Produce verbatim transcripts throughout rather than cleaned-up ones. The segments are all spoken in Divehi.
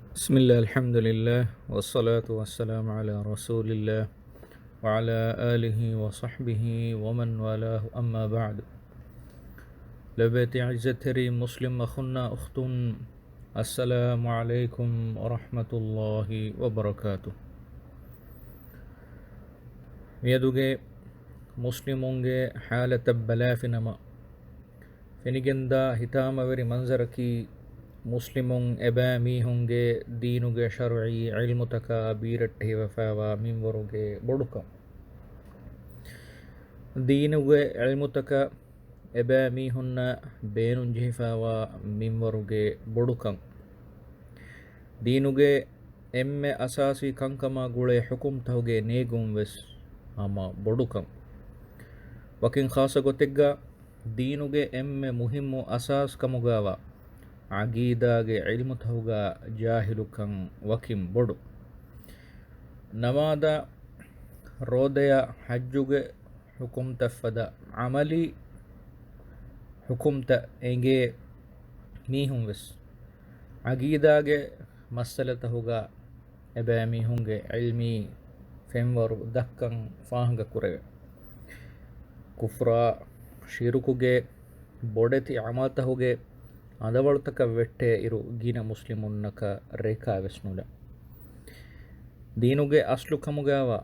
بسم الله، الحمد لله، والصلاة والسلام على رسول الله، وعلى آله وصحبه ومن والاه، أما بعد. ލޮބުވެތި ޢިއްޒަތްތެރި މުސްލިމް އަޚުންނާ އުޚްތުން، السلام عليكم ورحمة الله وبركاته. މިއަދުގެ މުސްލިމުންގެ ޙާލަތަށް ބަލާފިނަމަ، ފެނިގެންދާ ހިތާމަވެރި މަންޒަރަކީ، މުސްލިމުން އެބައި މީހުންގެ ދީނުގެ ޝަރުޢީ ޢިލްމުތަކާ ބީރައްޓެހިވެފައިވާ މިންވަރުގެ ބޮޑުކަން. ދީނުގެ ޢިލްމުތަކަށް އެބައި މީހުންނަށް ބޭނުންޖެހިފައިވާ މިންވަރުގެ ބޮޑުކަން. ދީނުގެ އެންމެ އަސާސީ ކަންކަމާ ގުޅޭ ޙުކުމްތަހުގެ ނޭގުން ވެސް ހަމަ ބޮޑުކަން. ވަކިން ޚާއްޞަ ގޮތެއްގަ ދީނުގެ އެންމެ މުހިއްމު އަސާސް ކަމުގައިވާ ޢަގީދާގެ ޢިލްމުތަހުގަ ޖާހިލުކަން ވަކިން ބޮޑު. ނަމާދާ، ރޯދަޔާ، ޙައްޖުގެ ޙުކުމްތައް ފަދަ ޢަމަލީ ޙުކުމްތައް އެނގޭ މީހުން ވެސް، ޢަގީދާގެ މައްސަލަތަހުގަ އެބައިމީހުންގެ ޢިލްމީ ފެންވަރު ދައްކަން ފާހަގަ ކުރެވޭ. ކުފްރާ، ޝިރުކުގެ ބޮޑެތި ޢަމަލްތަހުގެ އަނދަވަޅުތަކަށް ވެއްޓޭ އިރު ގިނަ މުސްލިމުންނަކަށް ރެކާ ވެސް ނުލާ. ދީނުގެ އަސްލު ކަމުގައިވާ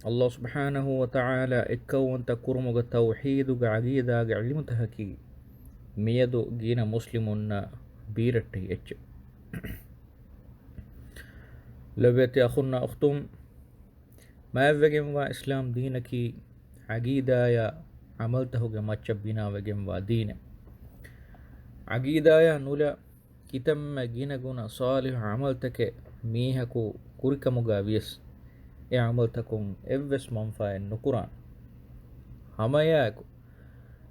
ﷲ ސުބްޙާނަހޫ ވަތަޢާލާ އެއްކައުވަންތަ ކުރުމުގެ ތައުޙީދުގެ ޢަގީދާގެ ޢިލްމުތަކަކީ މިއަދު ގިނަ މުސްލިމުންނަށް ބީރައްޓެހި އެއްޗެއް. ލޮބުވެތި އަޚުންނާ އުޚްތުން، މާތްވެގެންވާ އިސްލާމް ދީނަކީ ޢަގީދާޔާ ޢަމަލްތަހުގެ މައްޗަށް ބިނާވެގެންވާ ދީނެއް. ޢަގީދާޔާ ނުލާ ކިތަންމެ ގިނަގުނަ ޞާލިޙު ޢަމަލްތަކެއް މީހަކު ކުރިކަމުގަ ވިޔަސް، އެ ޢަމަލްތަކުން އެއްވެސް މަންފާއެއް ނުކުރާނެ. ހަމައެއާއެކު،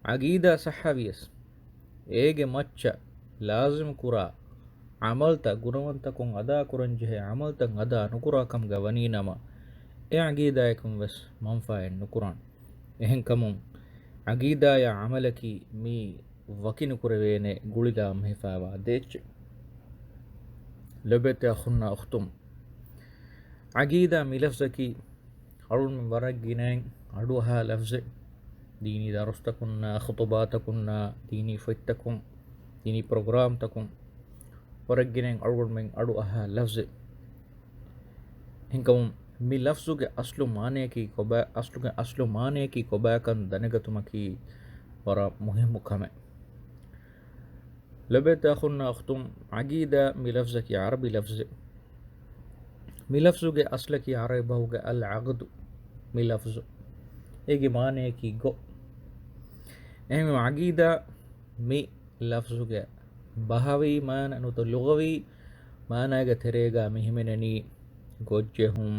ޢަގީދާ ޞައްޙަވިޔަސް، އޭގެ މައްޗަށް ލާޒިމް ކުރާ ޢަމަލްތައް، ގުނަވަންތަކުން އަދާކުރަންޖެހޭ ޢަމަލްތައް އަދާ ނުކުރާ ކަމުގަ ވަނީނަމަ، އެ ޢަގީދާއަކުން ވެސް މަންފާއެއް ނުކުރާނެ. އެހެންކަމުން، ޢަގީދާޔާ ޢަމަލަކީ މީ ވަކިނުކުރެވޭނެ ގުޅިލާ މެހިފައިވާ ދޭއްޗެއް. ލޮބުވެތި އަޚުންނާ އުޚްތުން، ޢަގީދާ މި ލަފްޒަކީ އަޅުގަނޑުމެން ވަރަށް ގިނައިން އަޑުއަހާ ލަފްޒެއް. ދީނީ ދަރުސްތަކުންނާ، ޚުޠުބާތަކުންނާ، ދީނީ ފޮތްތަކުން، ދީނީ ޕްރޮގްރާމްތަކުން ވަރަށް ގިނައިން އަޅުގަނޑުމެން އަޑުއަހާ ލަފްޒެއް. އެހެންކަމުން މި ލަފްޒުގެ އަސްލު މާނަޔަކީ ކޮބާ، އަސްލުގެ އަސްލު މާނަޔަކީ ކޮބާކަން ދަނެގަތުމަކީ ވަރަށް މުހިއްމު ކަމެއް. ލޮބުވެތި އަޚުންނާ އުޚްތުން، ޢަގީދާ މި ލަފްޒަކީ ޢަރަބި ލަފްޒެއް. މި ލަފްޒުގެ އަސްލަކީ ޢަރަބި ބަހުގެ އަލްޢަޤްދު މި ލަފްޒު. އޭގެ މާނަޔަކީ ގޮ. އެހެންވީމަ، ޢަގީދާ މި ލަފްޒުގެ ބަހަވީ މާނަ ނުވަތަ ލުޣަވީ މާނާގެ ތެރޭގަ މި ހިމެނެނީ ގޮށްޖެހުން،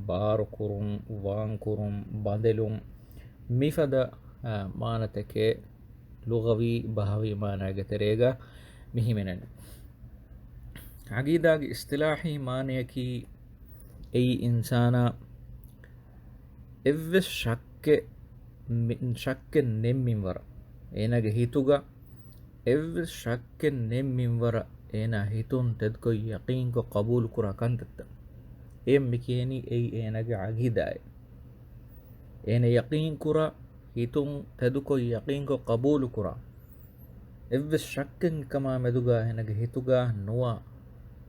ބާރުކުރުން، ވާންކުރުން، ބަނދެލުން، މިފަދަ، އާ، މާނަތަކެއް ލުޣަވީ ބަހަވީ މާނާގެ ތެރޭގަ މި ހިމެނެނީ. ޢަގީދާގެ އިޞްޠިލާޙީ މާނަޔަކީ އެއީ އިންސާނާ އެއްވެސް ޝައްކެއް، މި-، ޝައްކެއް ނެތް މިންވަރަށް، އޭނާގެ ހިތުގަ އެއްވެސް ޝައްކެއް ނެތް މިންވަރަށް އޭނާ ހިތުން ތެދުކޮށް ޔަޤީންކޮށް ޤަބޫލުކުރާ ކަންތައްތައް. އެ މި ކިޔަނީ އެއީ އޭނާގެ ޢަގީދާއެއް. އޭނާ ޔަޤީންކުރާ، ހިތުން ތެދުކޮށް ޔަޤީންކޮށް ޤަބޫލުކުރާ، އެއްވެސް ޝައްކެއް އެކަމާ މެދުގަ އޭނާގެ ހިތުގަ ނުވާ،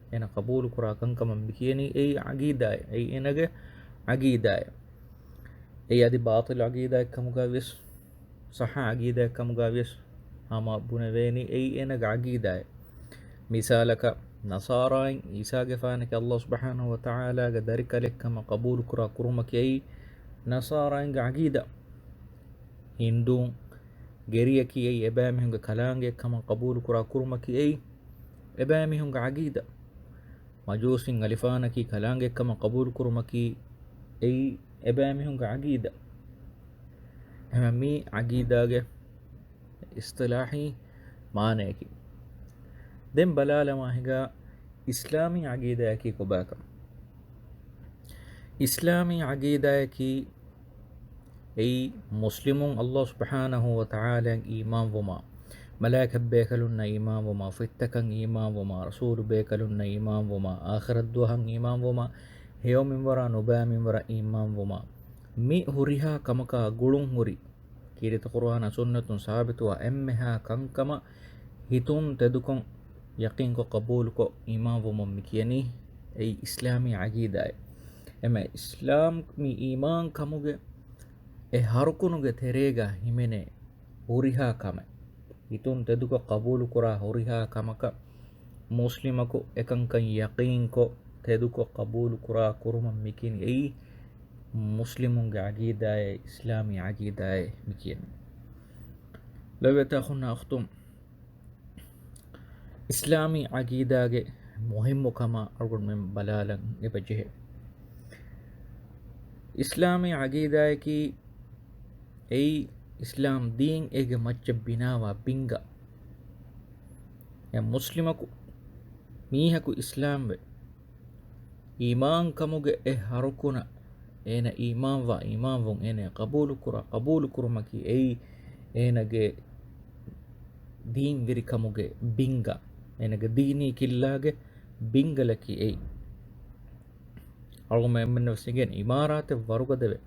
އޭނާ ޤަބޫލުކުރާ ކަންކަމަށް މި ކިޔަނީ އެއީ ޢަގީދާއެއް. އެއީ އޭނާގެ ޢަގީދާއެއް. އެއީ އަދި ބާޠިލު ޢަގީދާއެއްކަމުގަ ވިޔަސް، ޞައްޙަ ޢަގީދާއެއްކަމުގަ ވިޔަސް ހަމަ ބުނެވޭނީ އެއީ އޭނާގެ ޢަގީދާއެއް. މިސާލަކަށް، ނަޞާރާއިން ޢީސާގެފާނަކީ ﷲ ސުބްޙާނަހޫ ވަތަޢާލާގެ ދަރިކަލެއްކަމަށް ޤަބޫލުކުރާ ކުރުމަކީ އެއީ ނަޞާރާއިންގެ ޢަގީދާ. ހިންދޫން ގެރިޔަކީ އެއީ އެބައިމީހުންގެ ކަލާނގެއެއްކަމަށް ޤަބޫލުކުރާ ކުރުމަކީ އެއީ އެބައިމީހުންގެ ޢަގީދާ. މަޖޫސީން އަލިފާނަކީ ކަލާނގެއެއްކަމަށް ޤަބޫލުކުރުމަކީ އެއީ އެބައިމީހުންގެ ޢަގީދާ. އެހެންވެ މީ ޢަގީދާގެ އިޞްޠިލާޙީ މާނަޔަކީ. ދެން ބަލާލަމާ ހިނގާ އިސްލާމީ ޢަގީދާއަކީ ކޮބާކަން. އިސްލާމީ ޢަގީދާއަކީ އެއީ މުސްލިމުން ﷲ ސުބްޙާނަހޫ ވަތަޢާލާއަށް އީމާންވުމާ، މަލާއިކަތް ބޭކަލުންނަށް އީމާންވުމާ، ފުއްތަކަށް އީމާންވުމާ، ރަސޫލު ބޭކަލުންނަށް އީމާންވުމާ، އާޚިރަތް ދުވަހަށް އީމާންވުމާ، ހެޔޮ މިންވަރާ ނުބައި މިންވަރަށް އީމާންވުމާ، މި ހުރިހާ ކަމަކާ ގުޅުން ހުރި، ކީރިތި ޤުރުއާނާ ސުންނަތުން ސާބިތުވާ އެންމެހާ ކަންކަމަށް ހިތުން ތެދުކޮށް، ޔަޤީންކޮށް، ޤަބޫލުކޮށް، އީމާންވުމުން މި ކިޔަނީ އެއީ އިސްލާމީ ޢަޤީދާއެއް. އެމެ އިސްލާމް މި އީމާން ކަމުގެ އެ ހަ ރުކުނުގެ ތެރޭގަ ހިމެނޭ ހުރިހާ ކަމެއް. ހިތުން ތެދުކޮށް ޤަބޫލުކުރާ ހުރިހާ ކަމަކަށް މުސްލިމަކު އެކަންކަން ޔަޤީންކޮށް، ތެދުކޮށް ޤަބޫލުކުރާ ކުރުމަށް މި ކިޔަނީ އެއީ މުސްލިމުންގެ ޢަޤީދާއޭ، އިސްލާމީ ޢަޤީދާއޭ މި ކިޔަނީ. ލޮބުވެތި އަޚުންނާ އުޚްތުން، އިސްލާމީ ޢަޤީދާގެ މުހިއްމު ކަމާ އަޅުގަނޑުމެން ބަލާލަން އެބަޖެހޭ. އިސްލާމީ ޢަޤީދާއަކީ އެއީ އިސްލާމް ދީން އޭގެ މައްޗަށް ބިނާވާ ބިންގާ. އެ މުސްލިމަކު، މީހަކު އިސްލާމްވެ، އީމާން ކަމުގެ އެ ހަ ރުކުނަށް އޭނަ އީމާންވާ އީމާންވުން، އޭނަ ޤަބޫލުކުރާ ޤަބޫލުކުރުމަކީ އެއީ އޭނަގެ ދީންވެރިކަމުގެ ބިންގާ، އޭނަގެ ދީނީ ކިއްލާގެ ބިންގަލަކީ އެއީ. އަޅުގަނޑުމެން އެންމެންނަށް ވެސް އެނގޭނެ، އިމާރާތެއް ވަރުގަދަވެ،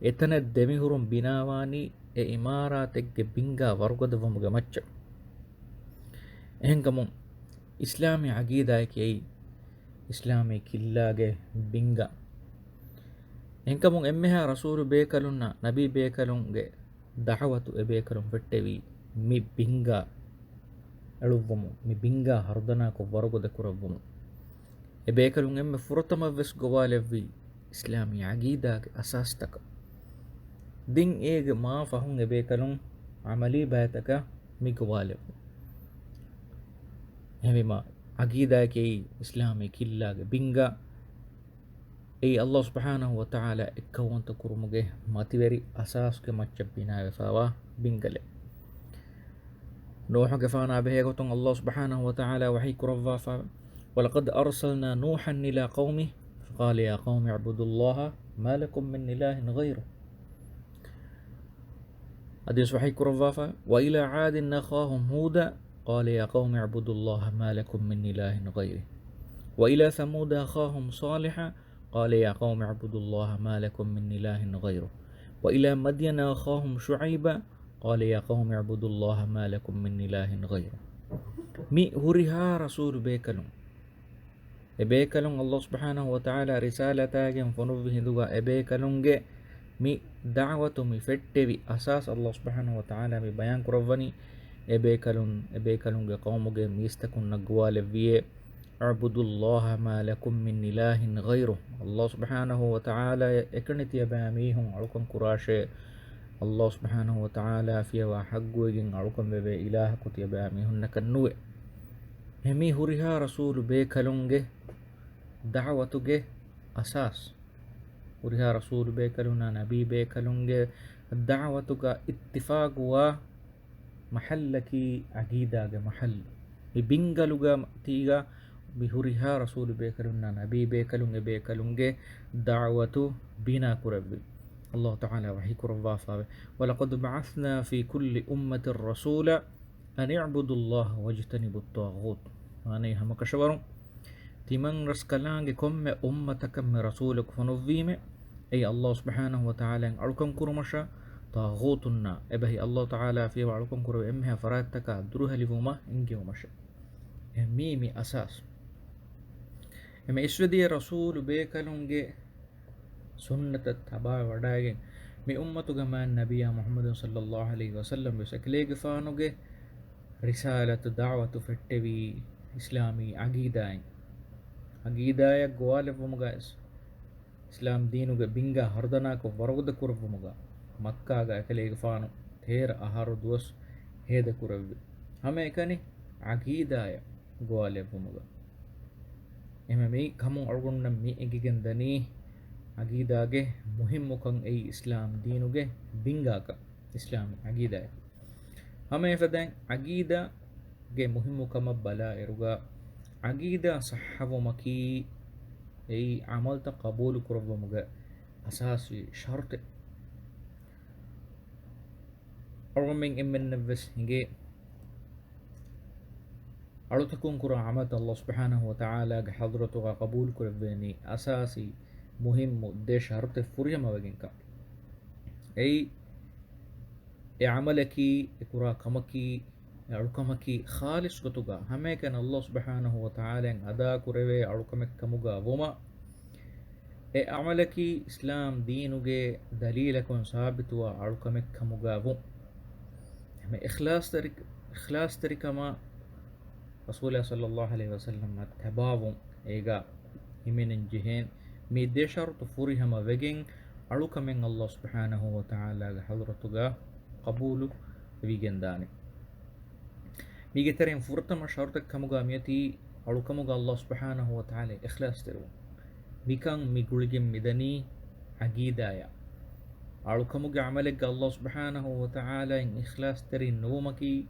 އެތަނަށް ދެމިހުރުން ބިނާވާނީ އެ އިމާރާތެއްގެ ބިންގާ ވަރުގަދަވުމުގެ މައްޗަށް. އެހެންކަމުން އިސްލާމީ ޢަޤީދާއަކީ އެއީ އިސްލާމީ ކިއްލާގެ ބިންގާ. އެހެންކަމުން އެންމެހާ ރަސޫލު ބޭކަލުންނާ ނަބީ ބޭކަލުންގެ ދަޢުވަތު އެބޭކަލުން ފެއްޓެވީ މި ބިންގާ އެޅުއްވުމުން، މި ބިންގާ ހަރުދަނާކޮށް ވަރުގަދަ ކުރައްވުމުން. އެބޭކަލުން އެންމެ ފުރަތަމަ ވެސް ގޮވާލެއްވީ އިސްލާމީ ޢަޤީދާގެ އަސާސްތަކަށް. ދެން އޭގެ މާ ފަހުން އެބޭކަލުން ޢަމަލީ ބައިތަކަށް މި ގޮވާލެއްވުން. އެހެންވީމަ، ޢަޤީދާއަކީ އިސްލާމީ ކިއްލާގެ ބިންގާ. އެއީ ﷲ ސުބްޙާނަހޫ ވަތަޢާލާ އެއްކައުވަންތަ ކުރުމުގެ މަތިވެރި އަސާސްގެ މައްޗަށް ބިނާވެފައިވާ ބިންގަލެއް. ނޫޙުގެފާނާ ބެހޭގޮތުން ﷲ ސުބްޙާނަހޫ ވަތަޢާލާ ވަޙީ ކުރައްވާފަ، وَلَقَدْ أَرْسَلْنَا نُوحًا إِلَىٰ قَوْمِهِ فَقَالَ يَا قَوْمِ اعْبُدُوا اللَّهَ مَا لَكُمْ مِنْ إِلَٰهٍ غَيْرُهُ. އަދިވެސް ވަޙީ ކުރައްވާފަ، وَإِلَىٰ عَادٍ أَخَاهُمْ هُودًا قَالَ يَا قَوْمِ اعْبُدُوا اللَّهَ مَا لَكُمْ مِنْ إِلَٰهٍ غَيْرُهُ. وَإِلَىٰ ثَمُودَ أَخَاهُمْ صَالِحًا قَالَ يَا قَوْمِ اعْبُدُوا اللَّهَ مَا لَكُمْ مِنْ إِلَٰهٍ غَيْرُهُ. وَإِلَىٰ مَدْيَنَ أَخَاهُمْ شُعَيْبًا قَالَ يَا قَوْمِ اعْبُدُوا اللَّهَ مَا لَكُمْ مِنْ إِلَٰهٍ غَيْرُهُ. މި ހުރިހާ ރަސޫލު ބޭކަލުން، އެބޭކަލުން ﷲ ސުބްޙާނަހޫ ވަތަޢާލާ ރިސާލަތާގެން ފޮނުއްވި ހިނދުގަ އެބޭކަލުންގެ މި ދަޢުވަތު މި ފެއްޓެވި އަސާސް ﷲ ސުބްޙާނަހޫ ވަތަޢާލާ މި ބަޔާން ކުރައްވަނީ، އެބޭކަލުން، އެބޭކަލުންގެ ޤައުމުގެ މީސްތަކުންނަށް ގޮވާލެއްވިއޭ، اعْبُدُوا اللَّهَ مَا لَكُمْ مِنْ إِلَٰهٍ غَيْرُهُ. ﷲ ސުބްޙާނަހޫ ވަތަޢާލާ އެކަނި ތިޔަބައި މީހުން އަޅުކަން ކުރާށޭ. ﷲ ސުބްޙާނަހޫ ވަތަޢާލާ ފިޔަވާ ޙައްޤުވެގެން އަޅުކަން ވެވޭ އިލާހަކު ތިޔަބައި މީހުންނަކަށް ނުވޭ. އެ މި ހުރިހާ ރަސޫލު ބޭކަލުންގެ ދަޢުވަތުގެ އަސާސް، ހުރިހާ ރަސޫލު ބޭކަލުންނާ ނަބީ ބޭކަލުންގެ ދަޢުވަތުގަ އިއްތިފާގުވާ މަޙައްލަކީ ޢަޤީދާގެ މަޙައްލު. މި ބިންގަލުގަ ތީގަ މި ހުރިހާ ރަސޫލު ބޭކަލުންނާ ނަބީ ބޭކަލުން އެބޭކަލުންގެ ދަޢުވަތު ބިނާ ކުރެއްވި. ﷲ ތަޢާލާ ވަޙީ ކުރައްވާފައިވޭ، وَلَقَدْ بَعَثْنَا فِي كُلِّ أُمَّةٍ رَسُولًا أَنِ اعْبُدُوا اللَّهَ وَاجْتَنِبُوا الطَّاغُوتَ. މާނައީ ހަމަކަށަވަރުން ތިމަން ރަސްކަލާނގެ ކޮންމެ އުއްމަތަކަށް މި ރަސޫލަކު ފޮނުއްވީމެ، އެއީ ﷲ ސުބްޙާނަހޫ ވަތަޢާލާއަށް އަޅުކަން ކުރުމަށާ، ޠާޣޫތުންނާ އެބަހީ ﷲ ތަޢާލާ ފިޔަވާ އަޅުކަން ކުރެވޭ އެންމެހާ ފަރާތްތަކާ ދުރުހެލިވުމަށް އެންގެވުމަށެވެ. މީ، މި އަސާސް. އެމެ އިސްވެދިޔަ ރަސޫލު ބޭކަލުންގެ ސުންނަތަށް ތަބާވެވަޑައިގެން، މި އުއްމަތުގެ މާތް ނަބިއްޔާ މުޙައްމަދު ޞައްލައްލާހު ޢަލައިހި ވަސައްލަމް ވެސް އެކަލޭގެފާނުގެ ރިސާލަތު ދަޢުވަތު ފެއްޓެވީ އިސްލާމީ ޢަޤީދާއިން. ޢަޤީދާއަށް ގޮވާލެއްވުމުގައި ވެސް، އިސްލާމް ދީނުގެ ބިންގާ ހަރުދަނާކޮށް ވަރުގަދަ ކުރެއްވުމުގަ މައްކާގަ އެކަލޭގެފާނު ތޭރަ އަހަރު ދުވަސް ހޭދަ ކުރެއްވި. ހަމައެކަނި ޢަޤީދާއަށް ގޮވާލެއްވުމުގަ. އެހެންވެ މި ކަމުން އަޅުގަނޑުމެން މި އެނގިގެން ދަނީ ޢަޤީދާގެ މުހިއްމުކަން އެއީ އިސްލާމް ދީނުގެ ބިންގާކަން، އިސްލާމް ޢަޤީދާއަކީ. ހަމަ އެފަދައިން ޢަޤީދާގެ މުހިއްމުކަމަށް ބަލާއިރުގަ، ޢަޤީދާ ޞައްޙަވުމަކީ އެއީ ޢަމަލުތައް ޤަބޫލު ކުރެއްވުމުގެ އަސާސީ ޝަރުޠެއް. އަޅުގަނޑުމެން އެންމެންނަށް ވެސް އެނގޭ، އަޅުތަކުން ކުރާ ޢަމަލުތައް ﷲ ސުބްޙާނަހޫ ވަތަޢާލާގެ ޙަޟްރަތުގަ ޤަބޫލު ކުރެއްވޭނީ އަސާސީ މުހިއްމު ދެ ޝަރުޠެއް ފުރިހަމަވެގެންކަން. އެއީ، އެ ޢަމަލަކީ، އެ ކުރާ ކަމަކީ، އެ އަޅުކަމަކީ ޚާލިޞް ގޮތުގަ ހަމައެކަނި ﷲ ސުބްޙާނަހޫ ވަތަޢާލާއިން އަދާކުރެވޭ އަޅުކަމެއް ކަމުގަ ވުމަށް، އެ ޢަމަލަކީ އިސްލާމް ދީނުގެ ދަލީލަކުން ސާބިތުވާ އަޅުކަމެއް ކަމުގަ ވުން. އެހެން އިޚްލާޞްތެރި-، އިޚްލާޞްތެރިކަމަށް ރަސޫލާ ޞައްލައްލާހު ޢަލައިހި ވަސައްލަމަށް ތަބާވުން، އޭގަ ހިމެނެން ޖެހޭން މި ދެ ޝަރުޠު ފުރިހަމަ ވެގެން އަޅުކަމެއް ﷲ ސުބްޙާނަހޫ ވަތަޢާލާގެ ޙަޟްރަތުގަ ޤަބޫލު ވިގެންދާނެ. މީގެ ތެރެއިން ފުރަތަމަ ޝަރުޠެއް ކަމުގަ މިއޮތީ އަޅުކަމުގަ ﷲ ސުބްޙާނަހޫ ވަތަޢާލާ އިޚްލާޞްތެރިވުން. މިކަން މި ގުޅިގެން މިދަނީ ޢަގީދާޔަށް. އަޅުކަމުގެ ޢަމަލެއްގަ ﷲ ސުބްޙާނަހޫ ވަތަޢާލާއިން އިޚްލާޞްތެރިން ނުވުމަކީ،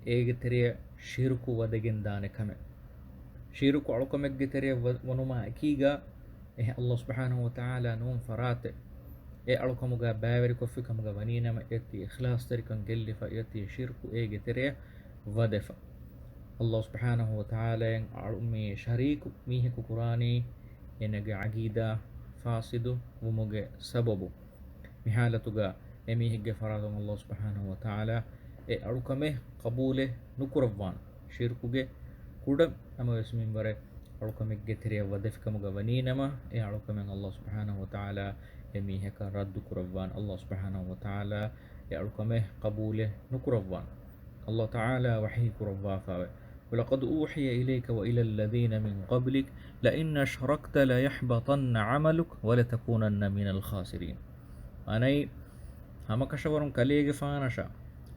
އޭގެ ތެރެއަށް ޝިރުކު ވަދެގެން ދާނެ ކަމެއް. ޝިރުކު އަޅުކަމެއްގެ ތެރެއަށް ވަ-، ވަނުމާ އެކީގަ، އެ ﷲ ސުބްޙާނަހޫ ވަތަޢާލާ ނޫން ފަރާތެއް އެ އަޅުކަމުގަ ބައިވެރިކޮށްފި ކަމުގަ ވަނީނަމަ، އެއަތީ އިޚްލާޞްތެރިކަން ގެއްލިފަ، އެއަތީ ޝިރުކު އޭގެ ތެރެއަށް ވަދެފަ. ﷲ ސުބްޙާނަހޫ ވަތަޢާލާއިން އަޅު-، މި ޝަރީކު މީހަކު ކުރާނީ އޭނަގެ ޢަގީދާ ފާސިދު ވުމުގެ ސަބަބުން. މި ޙާލަތުގަ އެމީހެއްގެ ފަރާތުން ﷲ ސުބްޙާނަހޫ ވަތަޢާލާ އެ އަޅުކަމެއް ޤަބޫލެއް ނުކުރައްވާނެ. ޝިރުކުގެ ކުޑަ ނަމަވެސް މިންވަރެއް އަޅުކަމެއްގެ ތެރެއަށް ވަދެފިކަމުގަ ވަނީނަމަ، އެ އަޅުކަމެއް ﷲ ސުބްޙާނަހޫ ވަތަޢާލާ އެމީހަކަށް ރައްދު ކުރައްވާނެ. ﷲ ސުބްޙާނަހޫ ވަތަޢާލާ އެ އަޅުކަމެއް ޤަބޫލެއް ނުކުރައްވާނެ. ﷲ ތަޢާލާ ވަޙީ ކުރައްވާފައެވެ. وَلَقَدْ أُوحِيَ إِلَيْكَ وَإِلَى الَّذِينَ مِنْ قَبْلِكَ لَئِنْ أَشْرَكْتَ لَيَحْبَطَنَّ عَمَلُكَ وَلَتَكُونَنَّ مِنَ الْخَاسِرِينَ. މާނައީ، ހަމަކަށަވަރުން ކަލޭގެފާނަށާ،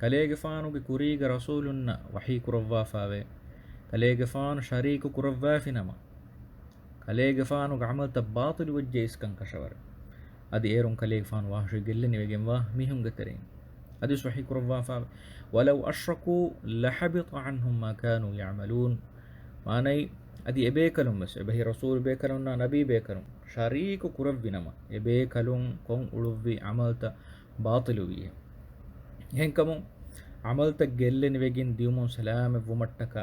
ކަލޭގެފާނުގެ ކުރީގެ ރަސޫލުންނަށް ވަޙީ ކުރައްވާފައެވެ. ކަލޭގެފާނު ޝަރީކު ކުރައްވާފިނަމަ، ކަލޭގެފާނުގެ ޢަމަލުތައް ބާޠިލުވެއްޖެ އިސްކަން ކަށަވަރެއް. އަދި އޭރުން ކަލޭގެފާނު ވާހަށި ގެއްލެނިވެގެންވާ މީހުންގެ ތެރެއިން. އަދި ވަޙީ ކުރައްވާފަ، وَلَوْ أَشْرَكُوا لَحَبِطَ عَنْهُمْ مَا كَانُوا يَعْمَلُونَ. މާނައީ، އަދި އެބޭކަލުން ވެސް، އެބަހީ ރަސޫލު ބޭކަލުންނާ ނަބީ ބޭކަލުން ޝަރީކު ކުރެއްވިނަމަ، އެބޭކަލުން ކޮށް އުޅުއްވި ޢަމަލުތައް ބާޠިލުވީހެން. އެހެންކަމުން، ޢަމަލުތައް ގެއްލެނިވެގެން ދިޔުމުން ސަލާމަތްވުމަށްޓަކާ،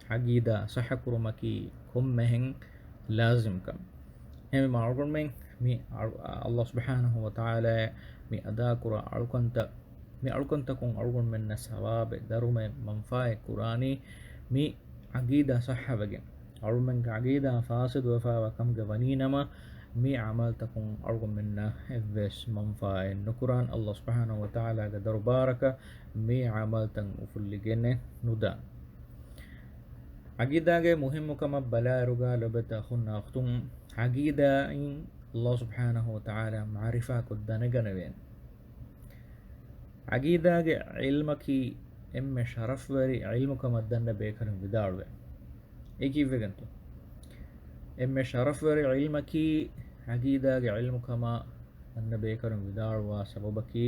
ޢަގީދާ ޞައްޙަކުރުމަކީ ކޮންމެހެން ލާޒިމްކަން. އެހެންވީމަ އަޅުގަނޑުމެން މި އަޅު-، ﷲ ސުބްޙާނަހޫ ވަތަޢާލާ މި އަދާކުރާ އަޅުކަންތައް، މި އަޅުކަންތަކުން އަޅުގަނޑުމެންނަށް ސަވާބެއް ދަރުމައެއް މަންފާއެއް ކުރާނީ މި ޢަގީދާ ޞައްޙަވެގެން. އަޅުމެންގެ ޢަގީދާ ފާސިދުވެފާވާ ކަމުގަ ވަނީނަމަ، މި ޢަމަލުތަކުން އަޅުގަނޑުމެންނަށް އެއްވެސް މަންފާއެއް ނުކުރާން. ﷲ ސުބްޙާނަހޫ ވަތަޢާލާގެ ދަރުބާރަކަށް މި ޢަމަލުތައް އުފުއްލިގެނެއް ނުދާން. ޢަގީދާގެ މުހިއްމުކަމަށް ބަލާއިރުގަ ލޮބުވެތި އަޚުންނާ އުޚްތުން، ޢަގީދާއިން ﷲ ސުބްޙާނަހޫ ވަތަޢާލާ މަޢުރިފާކޮށް ދަނެގަނެވޭނެ. ޢަގީދާގެ ޢިލްމަކީ އެންމެ ޝަރަފްވެރި ޢިލްމުކަމަށް ދަންނަ ބޭކަލުން ވިދާޅުވޭ. އެ ކީއްވެގެންތޯ؟ އެންމެ ޝަރަފްވެރި ޢިލްމަކީ ޢަގީދާގެ ޢިލްމުކަމަށް ދަންނަ ބޭކަލުން ވިދާޅުވާ ސަބަބަކީ،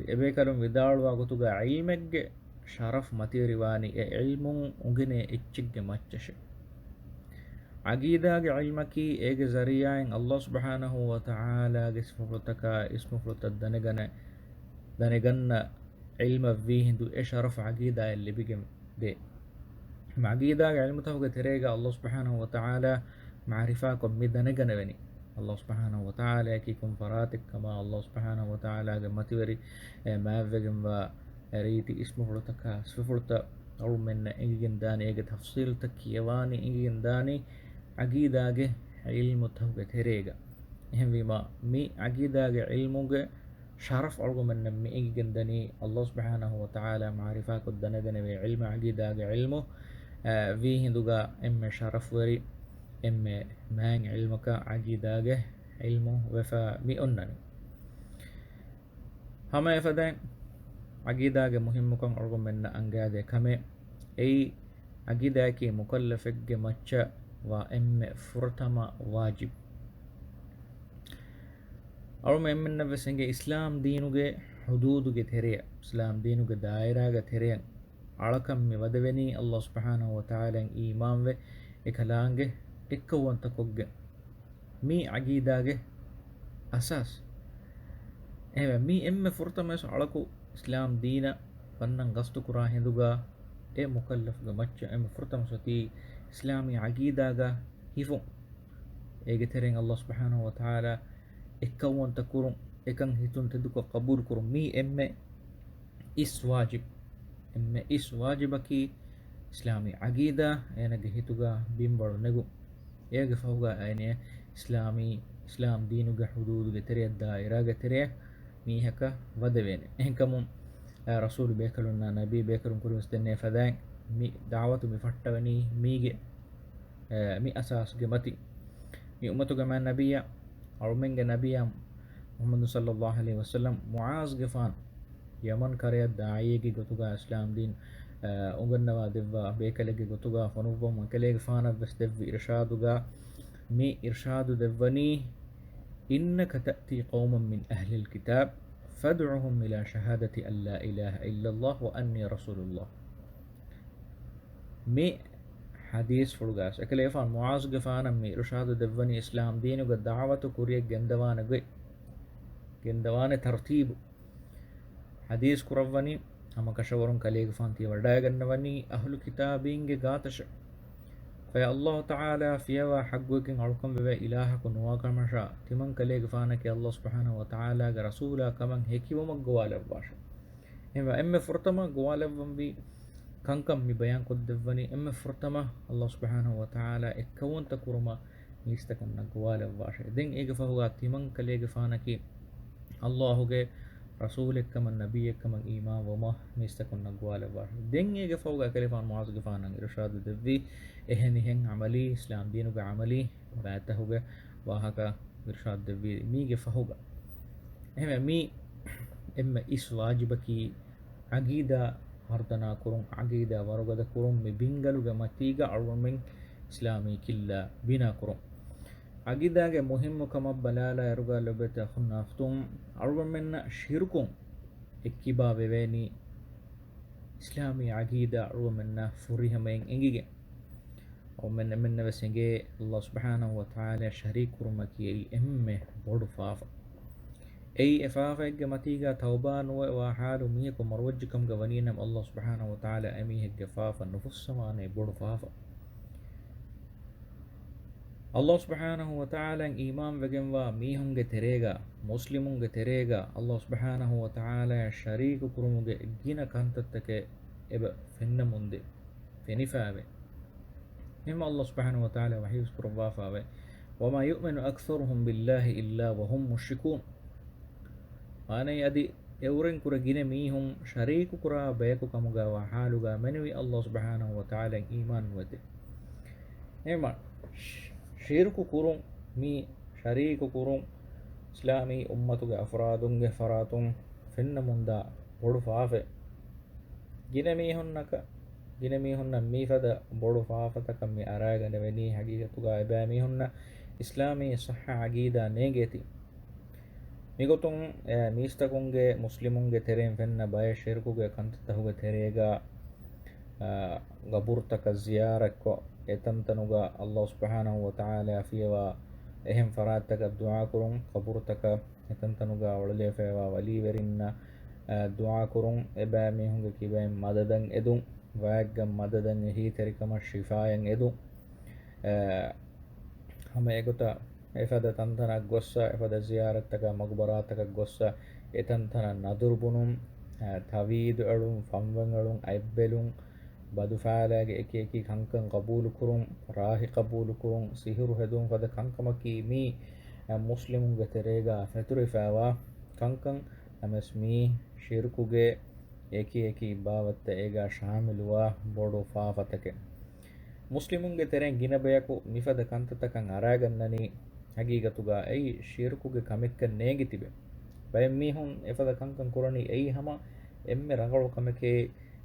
އެބޭކަލުން ވިދާޅުވާ ގޮތުގަ ޢިލްމެއްގެ ޝަރަފް މަތިވެރިވާނީ އެ ޢިލްމުން އުނގެނޭ އެއްޗެއްގެ މައްޗަށޭ. ޢަގީދާގެ ޢިލްމަކީ އޭގެ ޒަރީޢާއިން ﷲ ސުބްޙާނަހޫ ވަތަޢާލާގެ ސިފަފުޅުތަކާ އިސްމުފުޅުތައް ދަނެގަނެ-، ދަނެގަންނަ ޢިލްމަށްވީ ހިނދު އެ ޝަރަފް ޢަގީދާއަށް ލިބިގެން ދޭ. ޢަގީދާގެ ޢިލްމުތަކުގެ ތެރޭގަ ﷲ ސުބްޙާނަހޫ ވަތަޢާލާ މަޢުރިފާކޮށް މި ދަނެގަނެވެނީ، ﷲ ސުބްޙާނަހޫ ވަތަޢާލާއަކީ ކޮން ފަރާތެއްކަމާ، ﷲ ސުބްޙާނަހޫ ވަތަޢާލާގެ މަތިވެރި، އެ، މާތްވެގެންވާ ރީތި އިސްމުފުޅުތަކާ ސިފަފުޅުތައް އަޅުމެންނަށް އެނގިގެންދާނީ، އޭގެ ތަފްޞީލުތައް ކިޔަވާނީ އެނގިގެންދާނީ ޢަގީދާގެ ޢިލްމުތަކުގެ ތެރޭގަ. އެހެންވީމަ، މި ޢަގީދާގެ ޢިލްމުގެ ޝަރަފް އަޅުގަނޑުމެންނަށް މި އެނގިގެންދަނީ، ﷲ ސުބްޙާނަހޫ ވަތަޢާލާ މަޢުރިފާކޮށް ދަނެގަނެވޭ ޢިލްމު، ޢަގީދާގެ ޢިލްމު، އަ، ވީ ހިނދުގަ އެންމެ ޝަރަފްވެރި، އެންމެ މާތް ޢިލްމަކަށް ޢަގީދާގެ ޢިލްމު ވެފަ މި އޮންނަނީ. ހަމަ އެފަދައިން، ޢަގީދާގެ މުހިއްމުކަން އަޅުގަނޑުމެންނަށް އަންގާދޭ ކަމެއް. އެއީ، ޢަގީދާއަކީ މުކައްލަފެއްގެ މައްޗަށް ވާ އެންމެ ފުރަތަމަ ވާޖިބު. އަޅުމެން އެންމެންނަށް ވެސް އެނގޭ، އިސްލާމް ދީނުގެ ޙުދޫދުގެ ތެރެއަށް، އިސްލާމް ދީނުގެ ދާއިރާގެ ތެރެއަށް އަޅަކަށް މި ވަދެވެނީ، ﷲ ސުބްޙާނަހޫ ވަތަޢާލާއަށް އީމާންވެ، އެކަލާނގެ އެއްކައުވަންތަކޮށްގެން. މީ ޢަގީދާގެ އަސާސް. އެހެންވެ، މީ އެންމެ ފުރަތަމަވެސް އަޅަކު އިސްލާމް ދީނަށް ވަންނަން ގަސްތުކުރާ ހިނދުގަ، އެ މުކައްލަފުގެ މައްޗަށް އެންމެ ފުރަތަމަ ސޮތީ އިސްލާމީ ޢަގީދާގަ ހިފުން. އޭގެ ތެރެއިން އައްލާހު ސުބްޙާނަހު ވަތަޢާލާ އެއްކައުވަންތަ ކުރުން، އެކަން ހިތުން ތެދުކޮށް ޤަބޫލު ކުރުން. މީ އެންމެ އިސް ވާޖިބު. އެންމެ އިސް ވާޖިބަކީ އިސްލާމީ ޢަގީދާ އޭނަގެ ހިތުގަ ބިންވަޅު ނެގުން. އޭގެ ފަހުގަ އޭނަ އިސްލާމީ، އިސްލާމް ދީނުގެ ޙުދޫދުގެ ތެރެއަށް، ދާއިރާގެ ތެރެއަށް މީހަކަށް ވަދެވޭނެ. އެހެންކަމުން، އަ، ރަސޫލު ބޭކަލުންނާ ނަބީ ބޭކަލުން ކުރިންވެސް ދެންނެވި ފަދައިން މި ދަޢުވަތު މި ފައްޓަވަނީ މީގެ، އަ، މި އަސާސްގެ މަތިން. މި އުއްމަތުގެ މާތް ނަބިއްޔާ، އަޅުމެންގެ ނަބިއްޔާ މުޙައްމަދު ޞައްލައްލާހު ޢަލައިހި ވަސައްލަމް މުޢާޒުގެފާނު ޔަމަން ކަރަޔަށް ދާޢީއެއްގެ ގޮތުގަ އިސްލާމް ދީން، އަ، އުނގަންނަވާ ދެއްވާ ބޭކަލެއްގެ ގޮތުގަ ފޮނުއްވަމުން އެކަލޭގެފާނަށްވެސް ދެއްވި އިރުޝާދުގަ މި އިރުޝާދު ދެއްވަނީ، إنك تأتي قوما من أهل الكتاب فادعهم إلى شهادة أن لا إله إلا الله وأني رسول الله. މި ޙަދީޘްފުޅުގައި އެކަލޭގެފާނު މުޢާޒުގެފާނަށް މި އިރުޝާދު ދެއްވަނީ އިސްލާމް ދީނުގެ ދަޢުވަތު ކުރިޔަށް ގެންދަވާނެ ގޮތް، ގެންދަވާނެ ތަރުތީބު. ޙަދީޘް ކުރައްވަނީ، ހަމަކަށަވަރުން ކަލޭގެފާނު ތި ވަޑައިގަންނަވަނީ އަހުލު ކިތާބީންގެ ގާތަށެ. ފަޔަ އައްލާހު ތަޢާލާ ފިޔަވާ ޙައްޤުވެގެން އަޅުކަން ވެވޭ އިލާހަކު ނުވާކަމަށާ، ތިމަން ކަލޭގެފާނަކީ އައްލާހު ސުބްޙާނަހު ވަތަޢާލާގެ ރަސޫލާ ކަމަށް ހެކިވުމަށް ގޮވާލައްވާށެ. އެހެންވެ، އެންމެ ފުރަތަމަ ގޮވާލައްވަންވީ ކަންކަން މި ބަޔާން ކޮށްދެއްވަނީ، އެންމެ ފުރަތަމަ އައްލާހު ސުބްޙާނަހު ވަތަޢާލާ އެއްކައުވަންތަ ކުރުމަށް މީސްތަކުންނަށް ގޮވާލައްވާށެ. ދެން އޭގެ ފަހުގަ ތިމަން ކަލޭގެފާނަކީ އައްލާހުގެ ރަސޫލެއްކަމަށް، ނަބިއްޔެއްކަމަށް އީމާންވުމަށް މީސްތަކުންނަށް ގޮވާލައްވާށެ. ދެން އޭގެ ފަހުގަ އެކަލޭގެފާނު މުޢާޒުގެފާނަށް އިރުޝާދު ދެއްވީ، އެހެނިހެން ޢަމަލީ، އިސްލާމް ދީނުގެ ޢަމަލީ ބައިތަހުގެ ވާހަކަ އިރުޝާދު ދެއްވީ މީގެ ފަހުގަ. އެހެންވެ، މީ އެންމެ އިސް ވާޖިބަކީ ޢަގީދާ ހަރުދަނާ ކުރުން، ޢަގީދާ ވަރުގަދަ ކުރުން، މި ބިންގަލުގެ މަތީގަ އަޅުގަނޑުމެން އިސްލާމީ ކިއްލާ ބިނާ ކުރުން. ޢަގީދާގެ މުހިއްމު ކަމަށް ބަލާލާ އިރުގަ ލޮބުވެތި އަޚުންނާ އުޚްތުން، އަޅުގަނޑުމެންނަށް ޝިރުކުން އެއްކިބާ ވެވޭނީ އިސްލާމީ ޢަގީދާ އަޅުގަނޑުމެންނަށް ފުރިހަމައިން އެނގިގެން. އަޅުގަނޑުމެންނަށް ވެސް އެނގޭ، އައްލާހު ސުބްޙާނަހު ވަތަޢާލާ ޝަރީކު ކުރުމަކީ އެއީ އެންމެ ބޮޑު ފާފަ. އެއީ އެ ފާފައެއްގެ މަތީގަ ތައުބާ ނުވެވާ ޙާލު މީހަކު މަރުވެއްޖެ ކަމުގަ ވަނީނަމަ، އައްލާހު ސުބްޙާނަހު ވަތަޢާލާ އެމީހެއްގެ ފާފަ ނުފުއްސަވާނޭ ބޮޑު ފާފަ. އައްލާހު ސުބްޙާނަހު ވަތަޢާލާއަށް އީމާންވެގެންވާ މީހުންގެ ތެރޭގަ، މުސްލިމުންގެ ތެރޭގަ އައްލާހު ސުބްޙާނަހު ވަތަޢާލާއަށް ޝަރީކު ކުރުމުގެ ގިނަ ކަންތައްތަކެއް އެބަ ފެންނަމުންދޭ. ފެނިފައެވެ. އެހެންމަ އައްލާހު ސުބްޙާނަހު ވަތަޢާލާ ވަޙީ ކުރައްވާފައެވެ. وما يؤمن أكثرهم بالله إلا وهم مشركون. މާނައީ އަދި އެއުރެން ކުރެ ގިނަ މީހުން ޝަރީކު ކުރާ ބަޔަކު ކަމުގަވާ ޙާލުގަ މެނުވީ އައްލާހު ސުބްޙާނަހު ވަތަޢާލާއަށް އީމާން ނުވެތި. އެހެންމަ ޝިރުކު ކުރުން، މި ޝަރީކު ކުރުން، އިސްލާމީ އުއްމަތުގެ އަފްރާދުންގެ ފަރާތުން ފެންނަމުންދާ ބޮޑު ފާފައެއް. ގިނަ މީހުންނަކަށް، ގިނަ މީހުންނަށް މިފަދަ ބޮޑު ފާފަތަކަށް މި އަރައިގަނެވެނީ، ޙަޤީޤަތުގަ އެބައި މީހުންނަށް އިސްލާމީ ޞައްޙަ ޢަގީދާ ނޭނގޭތީ. މިގޮތުން، އެ، މީސްތަކުންގެ، މުސްލިމުންގެ ތެރެއިން ފެންނަ ބައެއް ޝިރުކުގެ ކަންތައްތަހުގެ ތެރޭގަ، އަ، ގަބުރުތަކަށް ޒިޔާރަތްކޮށް، އެތަންތަނުގަ އައްލާހު ސުބްޙާނަހު ވަތަޢާލާއަށް ފިޔަވާ އެހެން ފަރާތްތަކަށް ދުޢާކުރުން، ގަބުރުތަކަށް އެތަންތަނުގަ އުޅެލިވެފައިވާ ވަލީވެރިންނަށް، އަ، ދުޢާކުރުން، އެބައިމީހުންގެ ކިބައިން މަދަދަށް އެދުން، ވައެއްގަ މަދަދަށް އެހީތެރިކަމަށް ޝިފާއަށް އެދުން، އަ، ހަމަ އެގޮތަށް އެފަދަ ތަންތަނަށް ގޮއްސަ، އެފަދަ ޒިޔާރަތްތަކާ މަގުބަރާތަކަށް ގޮއްސަ، އެތަންތަނަށް ނަދުރު ބުނުން، އަ، ތަވީދު އެޅުން، ފަންވަން އެޅުން، އަތްބެލުން، ބަދުފާލާގެ އެކި އެކި ކަންކަން ޤަބޫލުކުރުން، ރާހި ޤަބޫލުކުރުން، ސިހުރު ހެދުން ފަދަ ކަންކަމަކީ މީ، އަ، މުސްލިމުންގެ ތެރޭގަ ފެތުރިފައިވާ ކަންކަން. ނަމަވެސް މީ ޝިރުކުގެ އެކި އެކި ބާވަތްތައް އޭގަ ޝާމިލުވާ ބޮޑު ފާފަތަކެއް. މުސްލިމުންގެ ތެރެއިން ގިނަ ބަޔަކު މިފަދަ ކަންތައްތަކަށް އަރައިގަންނަނީ، ޙަޤީޤަތުގަ އެއީ ޝިރުކުގެ ކަމެއްކަން ނޭނގި ތިބެ. ބައެއް މީހުން އެފަދަ ކަންކަން ކުރަނީ އެއީ ހަމަ އެންމެ ރަނގަޅު ކަމެކޭ،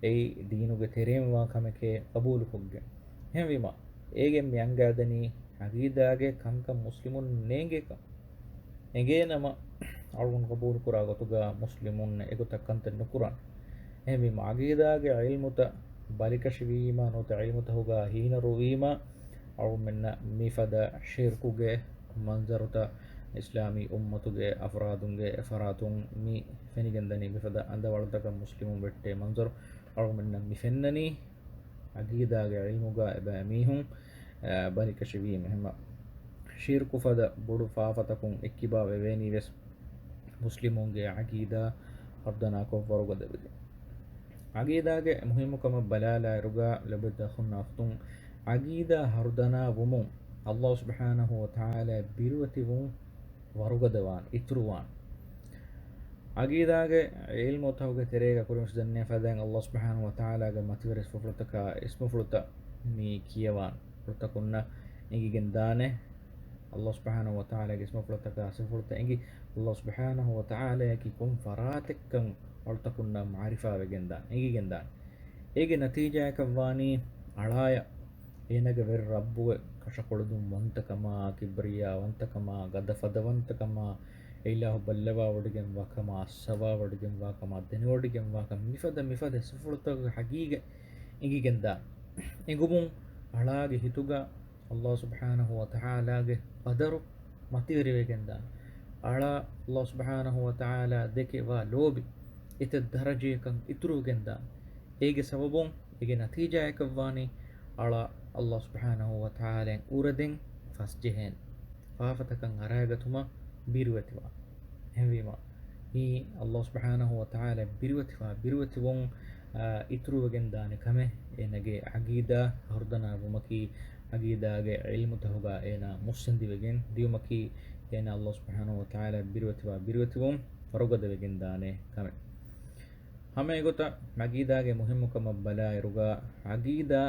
އެއީ ދީނުގެ ތެރެއިންވާ ކަމެކޭ ޤަބޫލުކޮށްގެން. އެހެންވީމަ، އޭގެން މި އަންގާދަނީ ޢަގީދާގެ ކަންކަން މުސްލިމުން ނޭނގޭކަން. އެނގޭނަމަ، އަޅުގަނޑު ޤަބޫލުކުރާ ގޮތުގަ މުސްލިމުން އެގޮތަށް ކަންތައް ނުކުރާނެ. އެހެންވީމަ، ޢަގީދާގެ ޢިލްމުތައް ބަލިކަށިވީމަ، ނުވަތަ ޢިލްމުތަކުގަ ހީނަރުވީމަ، އަޅުގަނޑުމެންނަށް މިފަދަ ޝިރްކުގެ މަންޒަރުތައް އިސްލާމީ އުއްމަތުގެ އަފްރާދުންގެ އެފަރާތުން މި ފެނިގެންދަނީ. މިފަދަ އަނދަވަޅުތަކަށް މުސްލިމުން ވެއްޓޭ މަންޒަރު އަޅުގަނޑުމެންނަށް މި ފެންނަނީ. ޢަގީދާގެ ޢިލްމުގަ އެބައިމީހުން، އަ، ބަލިކަށިވީމެ. ހަމަ ޝިރްކު ފަދަ ބޮޑު ފާފަތަކުން އެއްކިބާ ވެވޭނީވެސް މުސްލިމުންގެ ޢަގީދާ ހަރުދަނާކޮށް ވަރުގަދަވެގެން. ޢަގީދާގެ މުހިއްމުކަމަށް ބަލާލާއިރުގަ ލޮބުވެތި އަޚުންނާ އުޚްތުން، ޢަގީދާ ހަރުދަނާ ވުމުން ﷲ ސުބްޙާނަހޫ ވަތަޢާލާ ބިރުވެތިވުން ވަރުގަދަވާން، އިތުރުވާން. ޢަގީދާގެ ޢިލްމުތަކުގެ ތެރޭގަ ކުރިން ދެންނެވި ފަދައިން ﷲ ސުބްޙާނަހޫ ވަތަޢާލާގެ މަތިވެރި ސިފަފުޅުތަކާ އިސްމުފުޅުތައް މި ކިޔަވާން. ފުޅުތަކުންނަށް އެނގިގެން ދާނެ. ﷲ ސުބްޙާނަހޫ ވަތަޢާލާގެ އިސްމުފުޅުތަކާ ސިފަފުޅުތައް އެނގި، ﷲ ސުބްޙާނަހޫ ވަތަޢާލާއަކީ ކޮން ފަރާތެއްކަން ފުޅުތަކުންނަށް މަޢުރިފާވެގެން ދާން، އެނގިގެން ދާން. އޭގެ ނަތީޖާއަކަށްވާނީ އަޅާޔަށް އޭނާގެ ވެރި ރައްބުގެ ކަށަކޮޅުދުންވަންތަކަމާ، ކިބްރިޔާވަންތަކަމާ، ގަދަފަދަވަންތަކަމާ، އެއިލާހު ބައްލަވާވޮޑިގެންވާކަމާ، އައްސަވާވޮޑިގެންވާކަމާ، ދެނެވޮޑިގެންވާކަމާ، މިފަދަ މިފަދަ ސިފަފުޅުތަކުގެ ޙަޤީޤަތް އެނގިގެންދާން. އެނގުމުން އަޅާގެ ހިތުގަ ﷲ ސުބްޙާނަހޫ ވަތަޢާލާގެ ޤަދަރު މަތިވެރިވެގެންދާން. އަޅާ ﷲ ސުބްޙާނަހޫ ވަތަޢާލާ ދެކެ ވާ ލޯބި އެތައް ދަރަޖަޔަކަށް އިތުރުވެގެންދާން. އޭގެ ސަބަބުން، އޭގެ ނަތީޖާއަކަށްވާނީ، އަޅާ ﷲ ސުބްޙާނަހޫ ވަތަޢާލާއިން އުރެދެން ފަސްޖެހޭނެ. ފާފަތަކަށް އަރައިގަތުމަށް ބިރުވެތިވާން. އެހެންވީމަ، މީ ﷲ ސުބްޙާނަހޫ ވަތަޢާލާ ބިރުވެތިވާ، ބިރުވެތިވުން، އާ، އިތުރުވެގެން ދާނެ ކަމެއް، އޭނާގެ ޢަގީދާ ހަރުދަނާ ވުމަކީ، ޢަގީދާގެ ޢިލްމުތަކުގަ އޭނާ މުއްސަނދިވެގެން ދިޔުމަކީ، އޭނާ ﷲ ސުބްޙާނަހޫ ވަތަޢާލާ ބިރުވެތިވާ، ބިރުވެތިވުން ވަރުގަދަވެގެން ދާނެ ކަމެއް. ހަމައެގޮތަށް ޢަގީދާގެ މުހިއްމުކަމަށް ބަލާއިރުގަ، ޢަގީދާ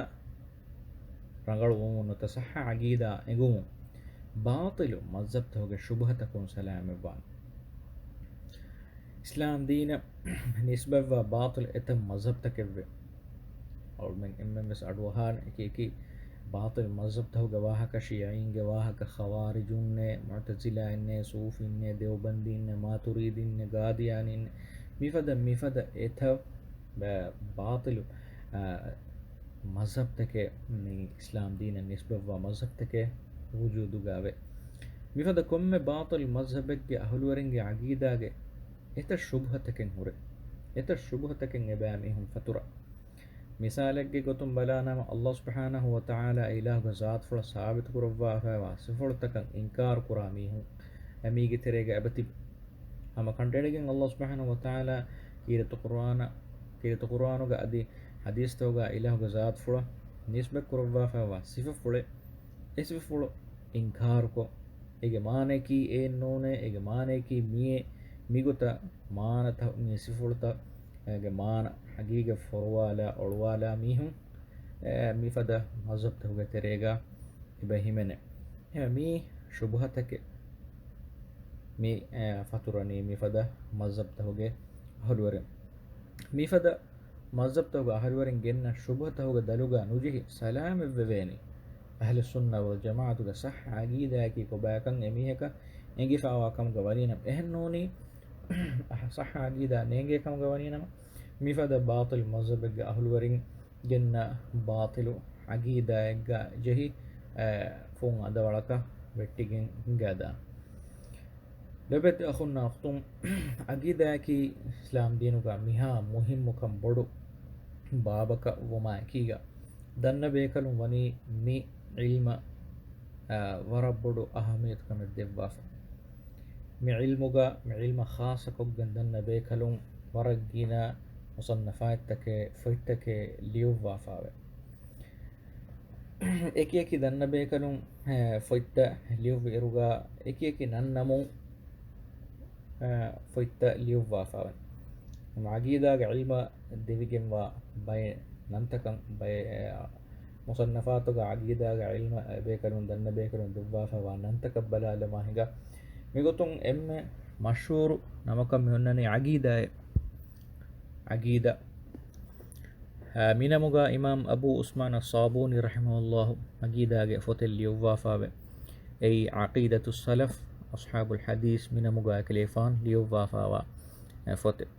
ރަނގަޅުވުމުން ނުވަތަ ޞައްޙަ ޢަގީދާ އެނގުމުން، ބާޠިލު މަޒްހަބްތަކުގެ ޝުބުހަތަކުން ސަލާމަތްވާން. އިސްލާމް ދީނަށް ނިސްބަތްވާ ބާޠިލު އެތައް މަޒްހަބްތަކެއްވޭ. އަޅުމެން އެންމެންވެސް އަޑުއަހާނެ އެކި އެކި ބާޠިލު މަޒްހަބްތަކުގެ ވާހަކަ، ޝިޔަޢީންގެ ވާހަކަ، ޚަވާރިޖުންނޭ، މުޢުތަޒިލާއިންނޭ، ޞޫފީންނޭ، ދެއުބަންދީންނޭ، މާތުރީދީންނޭ، ގާދިޔާނީންނޭ، މިފަދަ މިފަދަ އެތައް ބާ-، ބާޠިލު، އާ، މަޒްހަބްތަކެއް، މި އިސްލާމް ދީނަށް ނިސްބަތްވާ މަޒްހަބްތަކެއް ވުޖޫދުގައެވެ. މިފަދަ ކޮންމެ ބާޠިލު މަޒްހަބެއްގެ އަހުލުވެރިންގެ ޢަގީދާގެ އެތައް ޝުބުހަތަކެއް ހުރޭ. އެތައް ޝުބުހަތަކެއް އެބައިމީހުން ފަތުރާ. މިސާލެއްގެ ގޮތުން ބަލާނަމަ، ﷲ ސުބްޙާނަހޫ ވަތަޢާލާ އިލާހުގެ ޒާތުފުޅަށް ސާބިތުކުރައްވާފައިވާ ސިފަފުޅުތަކަށް އިންކާރުކުރާ މީހުން އެ މީގެ ތެރޭގަ އެބަތިބި. ހަމަ ކަނޑައެޅިގެން ﷲ ސުބްޙާނަހޫ ވަތަޢާލާ ކީރިތި ޤުރުއާނަ-، ކީރިތި ޤުރުއާނުގަ އަދި ޙަދީޘްތަކުގަ އިލާހުގެ ޒާތުފުޅަށް ނިސްބަތްކުރައްވާފައިވާ ސިފަފުޅެއް، އެ ސިފަފުޅު އިންކާރުކޮށް، އޭގެ މާނަޔަކީ އެއެއް ނޫނޭ، އޭގެ މާނަޔަކީ މިއޭ، މިގޮތަށް މާނަތައް، މި ސިފަފުޅުތައް، އޭގެ މާނަ ޙަޤީޤަތް ފޮރުވާލާ، އޮޅުވާލާ މީހުން، އެ، މިފަދަ މަޒްހަބްތަކުގެ ތެރޭގަ އެބަ ހިމެނޭ. އެހެން މީ ޝުބުހަތަކެއް މި، އެ، ފަތުރަނީ މިފަދަ މަޒްހަބްތަކުގެ އަހުލުވެރިން. މިފަދަ މަޒްހަބްތަކުގެ އަހުލުވެރިން ގެންނަ ޝުބުހަތަކުގެ ދަލުގަ ނުޖެހި ސަލާމަތްވެވޭނީ. އަހްލުއްސުންނަ ވަލްޖަމާޢަތުގެ ޞައްޙަ ޢަގީދާއަކީ ކޮބާކަން އެމީހަކަށް އެނގިފައިވާ ކަމުގަ ވަނީނަމަ، އެހެންނޫނީ، ޞައްޙަ ޢަގީދާ ނޭނގޭ ކަމުގަ ވަނީނަމަ، މިފަދަ ބާޠިލު މަޒްހަބެއްގެ އަހުލުވެރިން ގެންނަ ބާޠިލު ޢަގީދާއެއްގަ ޖެހި، އެ، ފުން އަނދަވަޅަކަށް ވެއްޓިގެން ހިނގާދާނެ. ލޮބުވެތި އަޚުންނާ އުޚްތުން، ޢަގީދާއަކީ އިސްލާމް ދީނުގަ މިހާ މުހިއްމުކަން ބޮޑު ބާބަކަށް ވުމާއެކީގަ، ދަންނަ ބޭކަލުން ވަނީ މި ޢިލްމަށް، އާ، ވަރަށް ބޮޑު އަހައްމިޔަތުކަމެއް ދެއްވާފަ. މި ޢިލްމުގަ، މި ޢިލްމަށް ޚާއްޞަކޮށްގެން ދަންނަ ބޭކަލުން ވަރަށް ގިނަ މުޞައްނަފާތްތަކެއް، ފޮތްތަކެއް ލިޔުއްވާފައެވެ. އެކިއެކި ދަންނަ ބޭކަލުން، އެ، ފޮތްތައް ލިޔުއްވިއިރުގަ އެކިއެކި ނަންނަމުން، އެ، ފޮތްތައް ލިޔުއްވާފަވަން. ޢަގީދާގެ ޢިލްމަށް ދެވިގެންވާ ބައެއް ނަންތަކަށް ބައެއް، އެ، މުޞައްނަފާތުގަ ޢަގީދާގެ ޢިލްމަށް އެބޭކަލުން ދަންނަ ބޭކަލުން ދެއްވާފައިވާ ނަންތަކަށް ބަލާލަމާ ހިނގާ. މިގޮތުން އެންމެ މަޝްހޫރު ނަމަކަށް މި އޮންނަނީ ޢަގީދާއެއް. ޢަގީދާ. އާ، މިނަމުގަ އިމާމް އަބޫ ޢުސްމާން އައްޞާބޫނީ ރަޙިމަހުﷲ ޢަގީދާގެ ފޮތެއް ލިޔުއްވާފައެވެ. އެއީ ޢަޤީދަތުއްސަލަފް އަޞްޙާބުލް ޙަދީޘް މިނަމުގަ އެކަލޭފާނު ލިޔުއްވާފައިވާ، އެ، ފޮތެއް.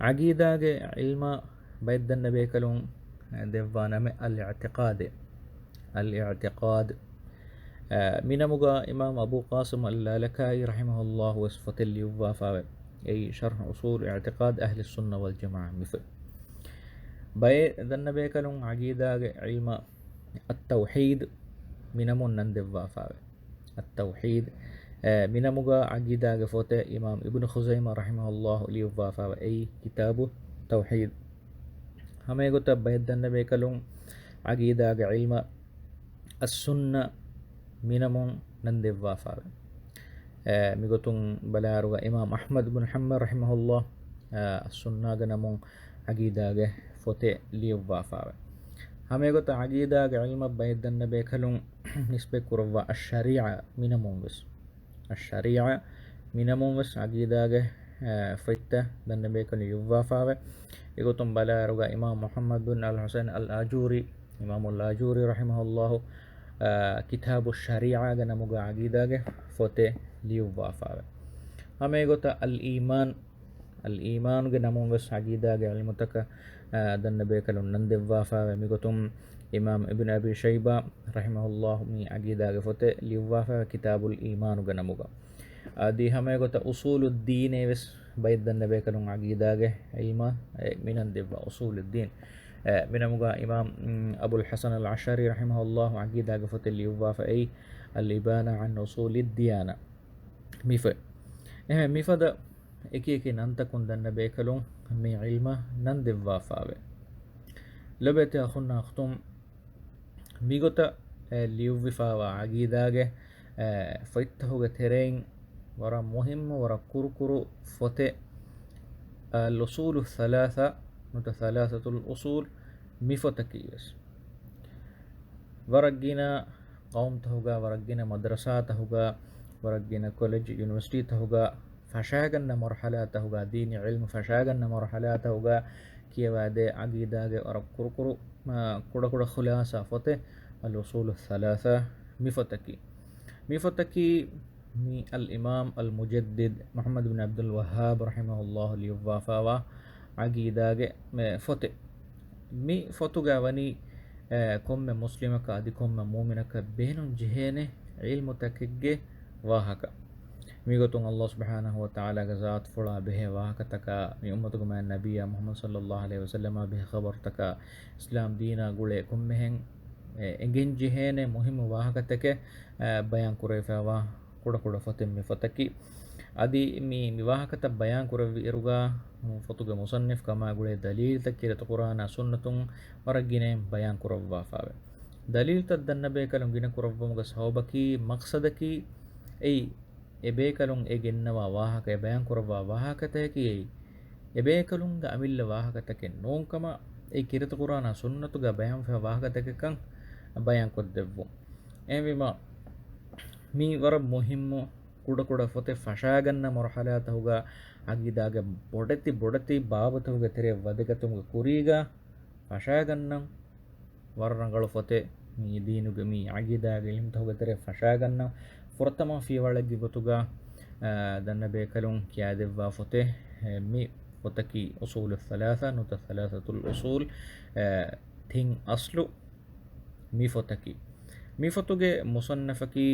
ޢަގީދާގެ ޢިލްމަށް ބައެއް ދަންނަ ބޭކަލުން ދެއްވާ ނަމެއް އަލް އިޢްތިޤާދޭ. އަލް އިޢްތިޤާދު. އެ، މިނަމުގަ އިމާމް އަބޫ ޤާސިމް އައްލާލަކާއީ ރަޙިމަހުﷲ ވެސް ފޮތެއް ލިޔުއްވާފައެވެ. އެއީ ޝަރްޙު އުޞޫލު އިޢްތިޤާދު އަހްލިއްސުންނަ ވަލްޖަމާޢަ މި ފޮތް. ބައެއް ދަންނަބޭކަލުން ޢަގީދާގެ ޢިލްމަށް އައްތައުޙީދު މިނަމުން ނަންދެއްވާފާވެ. އައްތައުޙީދު، އެ، މިނަމުގަ ޢަގީދާގެ ފޮތެއް އިމާމް އިބްނު ޚުޒައިމާ ރަޙިމަހުﷲ ލިޔުއްވާފާވެ. އެއީ ކިތާބު ތައުޙީދު. ހަމައެގޮތަށް ބައެއް ދަންނަބޭކަލުން ޢަގީދާގެ ޢިލްމަށް އައްސުންނަ މިނަމުން ނަންދެއްވާފާވެ. އެ، މިގޮތުން ބަލާއިރުގަ އިމާމް އަޙްމަދު ބިން ޙަންބަލް ރަޙިމަހުﷲ، އެ، އައްސުންނާގެ ނަމުން ޢަގީދާގެ ފޮތެއް ލިޔުއްވާފާވެ. ހަމައެގޮތަށް ޢަގީދާގެ ޢިލްމަށް ބައެއް ދަންނަބޭކަލުން ނިސްބަތް ކުރައްވާ އައްޝަރީޢާ މިނަމުން ވެސް. އައްޝަރީޢާ މިނަމުން ވެސް ޢަގީދާގެ، އެ، ފޮތްތައް ދަންނަބޭކަލުން ލިޔުއްވާފާވެ. އެގޮތުން ބަލާއިރުގަ އިމާމް މުޙައްމަދު ބިން އަލް ޙުސައިން އަލް އާޖޫރީ، އިމާމު އަލް އާޖޫރީ ރަޙިމަހުﷲ، އެ، ކިތާބު ޝަރީޢާގެ ނަމުގަ ޢަގީދާގެ ފޮތެއް ލިޔުއްވާފާވެ. ހަމައެގޮތަށް އަލް އީމާން، އަލް އީމާނުގެ ނަމުން ވެސް ޢަގީދާގެ ޢިލްމުތަކަށް، އެ، ދަންނަބޭކަލުން ނަންދެއްވާފާވެ. މިގޮތުން އިމާމް އިބްނު އަބީ ޝައިބާ ރަޙިމަހުﷲ މި ޢަގީދާގެ ފޮތެއް ލިޔުއްވާފާވެ ކިތާބުލް އީމާނުގެ ނަމުގަ. އަދި ހަމައެގޮތަށް އުޞޫލުއްދީނޭ ވެސް ބައެއް ދަންނަބޭކަލުން ޢަގީދާގެ ޢިލްމަށް، އެ، މިނަން ދެއްވާ އުޞޫލުއްދީން. އެ، މިނަމުގަ އިމާމް، އުމް، އަބުލް ޙަސަން އަލް އަޝްޢަރީ ރަޙިމަހުﷲ ޢަގީދާގެ ފޮތެއް ލިޔުއްވާފައި، އަލް އިބާނާ ޢަން އުޞޫލިއްދިޔާނާ. މިފަ-، އެހެން މިފަދަ އެކި އެކި ނަންތަކުން ދަންނަބޭކަލުން މި ޢިލްމަށް ނަން ދެއްވާފާވެ. ލޮބުވެތި އަޚުންނާ އުޚްތުން، މިގޮތަށް، އެ، ލިޔުއްވިފާވާ ޢަގީދާގެ، އެ، ފޮތްތަހުގެ ތެރެއިން ވަރަށް މުހިއްމު، ވަރަށް ކުރުކުރު ފޮތެއް، އަލް އުޞޫލު ސަލާސަ ނުތަ ސަލާސަތުލް އުޞޫލް މި ފޮތަކީ ވެސް. ވަރަށް ގިނަ ޤައުމުތަހުގަ، ވަރަށް ގިނަ މަދްރަސާތަހުގަ، ވަރަށް ގިނަ ކޮލެޖް، ޔުނިވަރސިޓީތަހުގަ ފަށާގަންނަ މަރުޙަލާތަހުގަ، ދީނީ ޢިލްމު ފަށާގަންނަ މަރުޙަލާތަހުގަ ކިޔަވާދޭ ޢަގީދާގެ ވަރަށް ކުރުކުރު، އާ، ކުޑަކުޑަ ޚުލާޞާ ފޮތެއް އަލް އުޞޫލު ސަލާސަ މި ފޮތަކީ. މި ފޮތަކީ މި އަލް އިމާމް އަލް މުޖައްދިދް މުޙައްމަދު ބިން ޢަބްދުލް ވައްހާބް ރަޙިމަހުﷲ ލިޔުއްވާފާވާ ޢަގީދާގެ މެ ފޮތެއް. މި ފޮތުގަ ވަނީ، އެ، ކޮންމެ މުސްލިމަކަށް އަދި ކޮންމެ މުއުމިނަކަށް ބޭނުން ޖެހޭނެ ޢިލްމުތަކެއްގެ ވާހަކަ. މިގޮތުން ﷲ ސުބްޙާނަހޫ ވަތަޢާލާގެ ޒާތުފުޅާ ބެހޭ ވާހަކަތަކާ، މި އުއްމަތުގެ މާތް ނަބިއްޔާ މުޙައްމަދު ޞައްލައްލާހު ޢަލައިހި ވަސައްލަމާ ބެހޭ ޚަބަރުތަކާ، އިސްލާމް ދީނާ ގުޅޭ ކޮންމެހެން، އެ، އެނގެން ޖެހޭނެ މުހިއްމު ވާހަކަތަކެއް، އެ، ބަޔާން ކުރެވިފައިވާ ކުޑަކުޑަ ފޮތެއް މި ފޮތަކީ. އަދި މި، މި ވާހަކަތައް ބަޔާން ކުރެއްވި އިރުގަ، ފޮތުގެ މުޞައްނިފް ކަމާ ގުޅޭ ދަލީލްތައް ކީރިތި ޤުރްއާނާ ސުންނަތުން ވަރަށް ގިނައިން ބަޔާން ކުރައްވާފާވެ. ދަލީލްތައް ދަންނަބޭކަލުން ގިނަ ކުރައްވުމުގެ ސަބަބަކީ، މަޤްޞަދަކީ، އެއީ އެބޭކަލުން އެ ގެންނަވާ ވާހަކަ، އެ ބަޔާން ކުރައްވާ ވާހަކަތަކަކީ އެއީ އެބޭކަލުންގެ އަމިއްލަ ވާހަކަތަކެއް ނޫންކަމަށް، އެއީ ކީރިތި ޤުރްއާނާ ސުންނަތުގަ ބަޔާންވެފައިވާ ވާހަކަތަކެއްކަން ބަޔާން ކޮށްދެއްވުން. އެހެންވީމަ، މީ ވަރަށް މުހިއްމު ކުޑަކުޑަ ފޮތެއް ފަށާގަންނަ މަރުޙަލާތަކުގަ ޢަގީދާގެ ބޮޑެތި ބޮޑެތި ބާބުތަކުގެ ތެރެއަށް ވަދެގަތުމުގެ ކުރީގަ ފަށާގަންނަން ވަރަށް ރަނގަޅު ފޮތެއް. މީ ދީނުގެ މީ ޢަގީދާގެ ޢިލްމުތަކުގެ ތެރެއަށް ފަށާގަންނަން ފުރަތަމަ ފިޔަވަޅެއްގެ ގޮތުގަ، އާ، ދަންނަބޭކަލުން ކިޔާދެއްވާ ފޮތެއް. އެ، މި ފޮތަކީ އުޞޫލު ސަލާސަ ނުތަ ސަލާސަތުލް އުޞޫލް، އާ، ތިން އަޞްލު މި ފޮތަކީ. މި ފޮތުގެ މުޞައްނަފަކީ،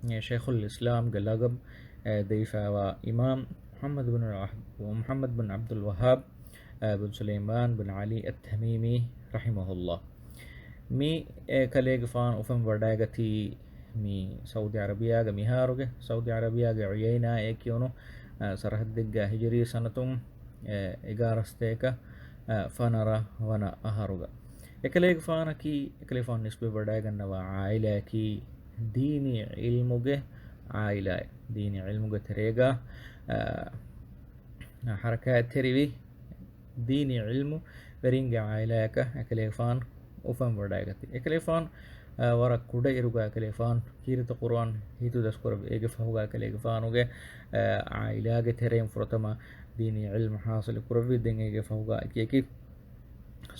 އެ، ޝައިޚުލް އިސްލާމްގެ ލަޤަބް، އެ، ދެވިފައިވާ އިމާމް މުޙައްމަދު ބިން ވަހް-، މުޙައްމަދު ބިން ޢަބްދުލް ވަހާބް، އެ، ބިން ސުލައިމާން ބިން ޢަލީ އައްތަމީމީ ރަޙިމަހުﷲ. މި، އެ، ކަލޭގެފާނު އުފަން ވަޑައިގަތީ މި ސައުދި ޢަރަބިޔާގެ މިހާރުގެ، ސައުދި ޢަރަބިޔާގެ ޢުޔައިނާއޭ ކިޔުނު، އެ، ސަރަޙައްދެއްގަ ހިޖުރީ ސަނަތުން، އެ، އެގާރަ ސަތޭކަ، އެ، ފަނަރަ ވަނަ އަހަރުގަ. އެކަލޭގެފާނަކީ، އެކަލޭގެފާނު ނިސްބަތް ވަޑައިގަންނަވާ ޢާއިލާއަކީ ދީނީ ޢިލްމުގެ ޢާއިލާއެއް. ދީނީ ޢިލްމުގެ ތެރޭގަ، އަ، ޙަރަކާތްތެރިވި ދީނީ ޢިލްމު ވެރިންގެ ޢާއިލާއަކަށް އެކަލޭގެފާނު އުފަން ވަޑައިގަތީ. އެކަލޭގެފާނު، އަ، ވަރަށް ކުޑަ އިރުގަ އެކަލޭގެފާނު ކީރިތި ޤުރުއާން ހިތުދަސްކުރެއްވި. އޭގެ ފަހުގަ އެކަލޭގެފާނުގެ، އަ، ޢާއިލާގެ ތެރެއިން ފުރަތަމަ ދީނީ ޢިލްމު ޙާޞިލު ކުރެއްވި. ދެން އޭގެ ފަހުގަ އެކި އެކި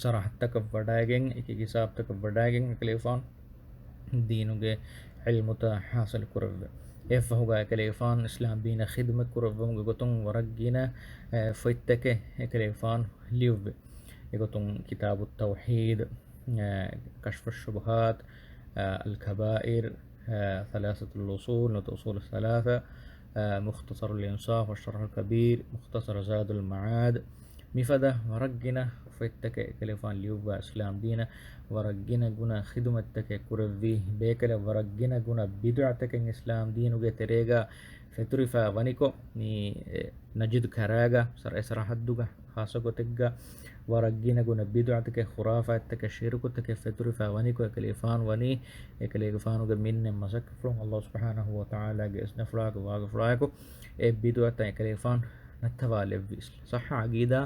ސަރަޙައްދުތަކަށް ވަޑައިގެން، އެކި އެކި ސާބްތަކަށް ވަޑައިގެން އެކަލޭގެފާނު ދީނުގެ ޢިލްމުތައް ޙާޞިލު ކުރެއްވި. އެއަށްފަހުގަ އެކަލޭގެފާނު އިސްލާމް ދީނަށް ޚިދުމަތް ކުރެއްވުމުގެ ގޮތުން ވަރަށް ގިނަ، އެ، ފޮތްތަކެއް އެކަލޭގެފާނު ލިޔުއްވި. އެގޮތުން ކިތާބު ތައުޙީދު، އެ، ކަޝްފު ޝުބުހާތު، އެ، އަލް ކަބާއިރު، އެ، ސަލާސަތުލް އުޞޫލް، ނުތަ އުޞޫލު ސަލާސަ، އެ، މުޚްތަޞަރުލް އިންޞާފް، އައްޝަރްޙުލް ކަބީރު، މުޚްތަޞަރު ޒާދުލް މަޢާދް، މިފަދަ ވަރަށް ގިނަ ފޮތްތަކެއް އެކަލޭގެފާނު ލިޔުއްވާ އިސްލާމް ދީނަށް، ވަރަށް ގިނަ ގުނަ ޚިދުމަތްތަކެއް ކުރެއްވި، ބޭކަލަށް ވަރަށް ގިނަ ގުނަ ބިދުޢަތަކެއް އިސްލާމް ދީނުގެ ތެރޭގަ ފެތުރިފަ ވަނިކޮށް، މި ނަޖިދު ކަރާގަ ސަރ-، އެ ސަރަހައްދުގަ ޚާއްޞަ ގޮތެއްގަ ވަރަށް ގިނަ ގުނަ ބިދުޢަތަކެއް، ޚުރާފާތްތަކެއް، ޝިރުކުތަކެއް ފެތުރިފަ ވަނިކޮށް، އެކަލޭގެފާނު ވަނީ، އެކަލޭގެފާނުގެ މިންނެއް މަސައްކަތްފުޅުން ﷲ ސުބްޙާނަހޫ ވަތަޢާލާގެ އިސްނަފުޅާގެ ވާގިފުޅާއެކު އެ ބިދުޢަތައް އެކަލޭގެފާނު ނައްތަވާލެއްވި. ޞައްޙަ ޢަޤީދާ،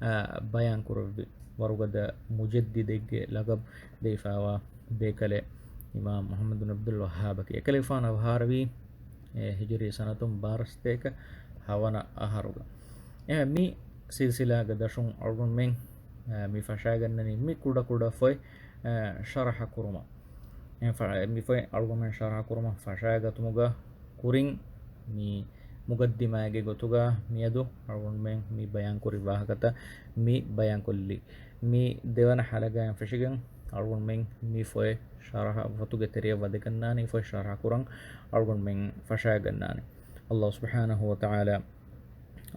އާ، ބަޔާން ކުރެއްވި ވަރުގަދަ މުޖައްދިދެއްގެ ލަޤަބު ދެވިފައިވާ ބޭކަލެއް އިމާމް މުޙައްމަދު ބިން ޢަބްދުލް ވައްހާބަކީ. އެކަލޭގެފާނު އަވަހާރަވީ އެ ހިޖުރީ ސަނަތުން ބާރަ ސަތޭކަ ހަވަނަ އަހަރުގަ. އެ މި ސިލްސިލާގެ ދަށުން އަޅުގަނޑުމެން، އެ، މި ފަށާގަންނަނީ މި ކުޑަ ކުޑަ ފޮތް، އެ، ޝަރަޙަ ކުރުމަށް. އެ، ފަ-، މި ފޮތް އަޅުގަނޑުމެން ޝަރަޙަ ކުރުމަށް ފަށާގަތުމުގަ ކުރިން މި މުގައްދިމާގެ ގޮތުގަ މިއަދު އަޅުގަނޑުމެން މި ބަޔާން ކުރި ވާހަކަތައް މި ބަޔާން ކޮށްލީ. މި ދެވަނަ ޙަލަޤާއިން ފެށިގެން އަޅުގަނޑުމެން މި ފޮތް ޝަރަޙަ ފޮތުގެ ތެރެއަށް ވަދެގަންނާނީ، ފޮތް ޝަރަޙަ ކުރަން އަޅުގަނޑުމެން ފަށާގަންނާނީ. ﷲ ސުބްޙާނަހޫ ވަތަޢާލާ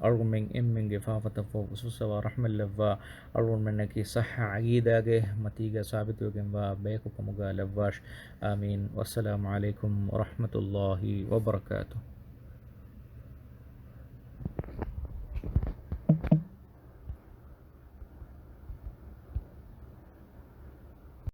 އަޅުގަނޑުމެން އެންމެންގެ ފާފަތައް ފޮއްވަސްވާ ރަޙްމަތްލައްވާ، އަޅުގަނޑުމެންނަކީ ޞައްޙަ ޢަޤީދާގެ މަތީގަ ސާބިތުވެގެންވާ ބަޔަކު ކަމުގަ ލައްވާށި. އާމީން. ވައްސަލާމު ޢަލައިކުމް ވަރަޙްމަތުﷲ ވަބަރަކާތުހު.